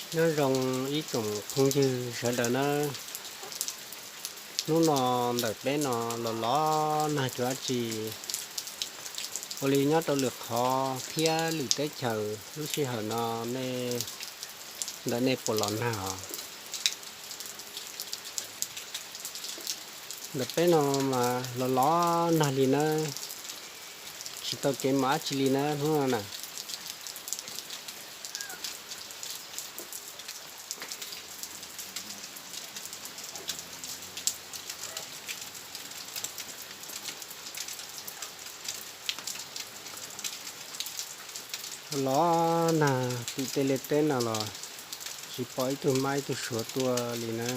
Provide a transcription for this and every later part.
Nyob zoo ib tsoom phooj ywg sawv daws nawb. Hnub no ntawm peb no los los nag cuag dab tsi, ua li nyob rau lwm qhov thiab lwm teb chaws lub sij hawm no nej, ntawm nej puas los nag os? Ntawm peb no mas los los nag li nawb, tsis tau kev mus dab tsi li nawb hnub no na. Los nag pw tej liaj teb no los tsis pom ib tug mab ib tug suav tuaj li na.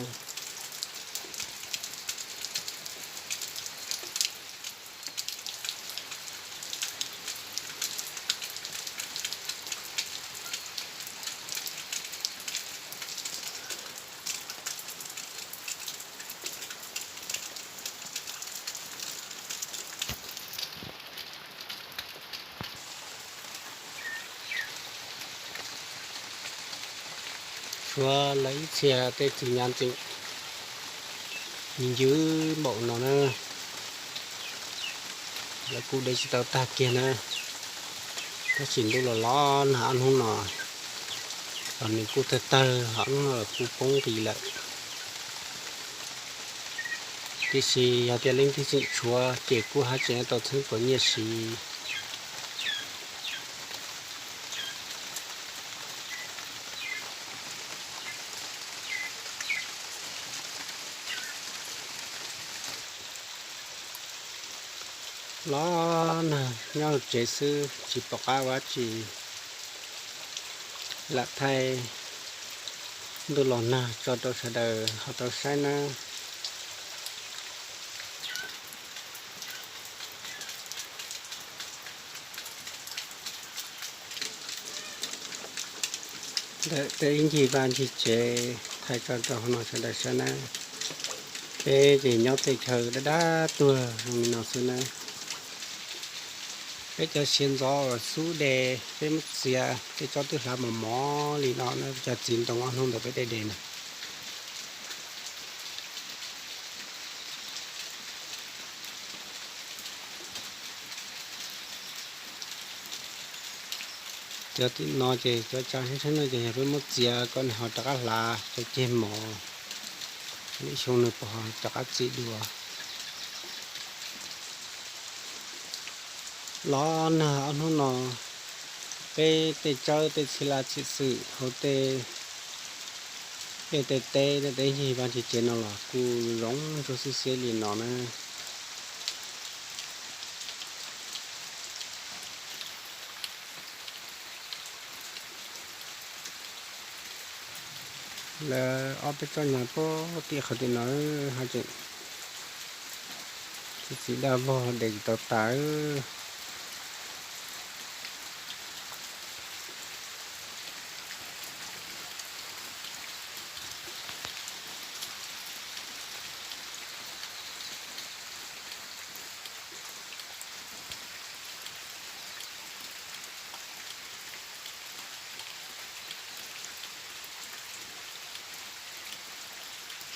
Suav lawv ib txhia tej txiv nyav tseem ncw npaum no na, lawv kuj de tsis tau tag kiag na. Tab sis ntuj los los nag ob hnub no los nws kuj tawg tawg, ob hnub no los kuj poob nqis lawm. Tiam sis yog tias leej twg tseem tshuav ces kuj haj tseem tau txheeb puas nyiaj siv. Los nag nyob hauv tsev xwb tsis pom qab ua dab tsi, lam thaij ntuj los nag tso rau sawv daws ho tau saib nawb. Ntawm tej ib ncig vaj ncig tsev thaij tso rau hauv no sawv daws saib nawb. Peb ces nyob tej chaw dab dab tuag zoo li no xwb nawb. Peb cov siav ntxov uas xub de, peb muab txiav tej tsob twb hlav mos mos li no na, cov txiv ntoo ob hnub ntawd peb de de na. Cov tim no ces cov tsa sab sab no ces yog peb muab txiav kom nws ho rov qab hlav cov ceg mos, lwm xyoo nws puas ho rov qab txi dua. Los nag ob hnub no, peb tej tsawb tej txhij laj txhij xwm hauv tej liaj tej teb tej ncig vaj ncig tsev no los kuj zoo ntsuab xiab xiab li no na. Lawv ob peb tsob nyav puag tim qhov tim no, haj tseem txiv daj vog de tsis tau tas.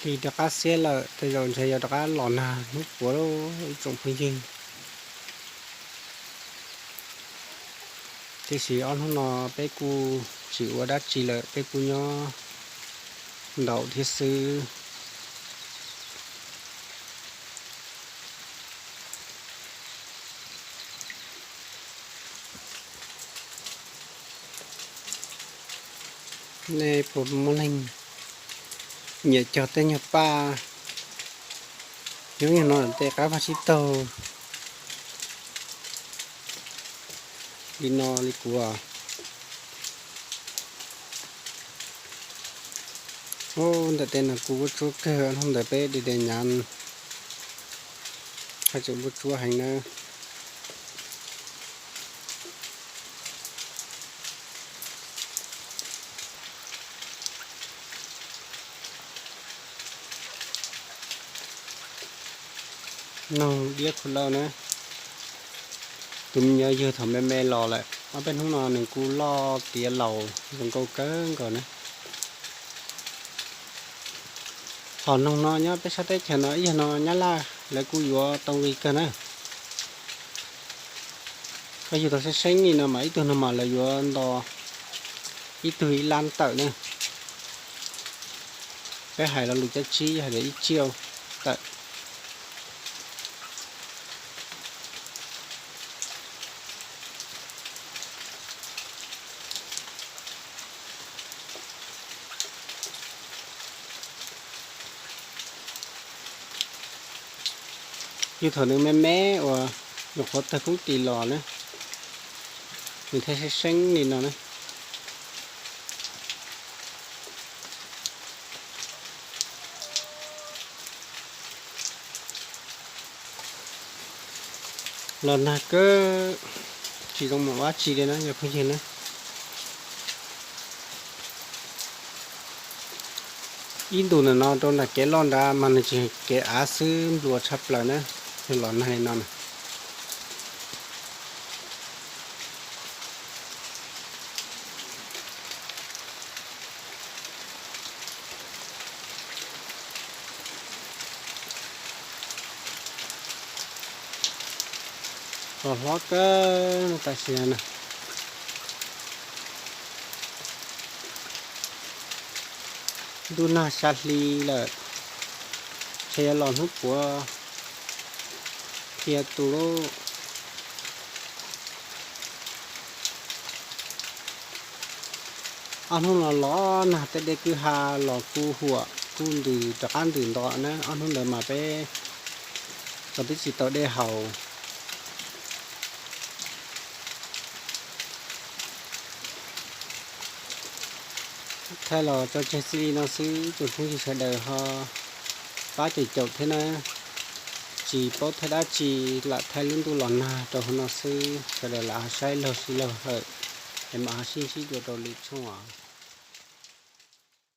Hli rov qab xiab lawm, tej zaum ntshe yuav rov qab los nag hnub puav ib tsoom phooj ywg. Tiam sis ob hnub no peb kuj tsis ua dab tsi lawm, peb kuj nyob ntaus thiab xwb. Nej puas muaj leej nyiam cog tej nyuag paj nyob nyuag no tej qab vaj tsib taug li no li kuv? Ub, ntawm tej no kuj vuab tsuab kawg, hnub ntawd peb de de nyav haj tseem vuab tsuab heev na. Noog diab khuv lauj na. Tus me nyuam yawg thaum me me los lawm, ob peb hnub no nws kuj loj tiav laus zoo nkauj kawg nkaus na. Qhov noog no nyob peb sab teb chaws no ib yam no Nyab Laj lawv kuj yuav tau nqi kawg na. Koj yug tau seeb seeb li no mas ib tug noog mas lawv yuav nto ib tug ib lab tawm na. Peb hais lo lus cab tsib yog tias ib tsiaj tawm. Yug thaum nws me me uas nyuam qhuav tawg koob tis los na, nws thiaj seeb seeb li no na. Los nag kawg, tsis zoo mus ua dab tsi li na cov phooj ywg na. Ib ntus ntawm no rau nram kev loj nrad mas nws tseem kev av xwb, nplua tshaj plaws na, yog los nag li no na. Los hlob kawg tam sim no na. Ntuj nag xya hli lawm, ntshe yuav los hnub puav, qhia tus lub. Ob hnub no los nag, tej dej kwj ha los kuj huam kuj ntws rov qab ntws nto na. Ob hnub ntawd mas peb los twb tsis tau dej haus. Thaij los tso tseg txij li no xwb, tsoom phooj ywg sawv daws ho pab caum caum thiab na. Tsis paub thaij dab tsi, lam thaij lub ntuj los nag rau hauv no xwb, sawv daws lam ho saib laug sib laug hawm, es mam ho sib ntsib dua rau lwm tshooj.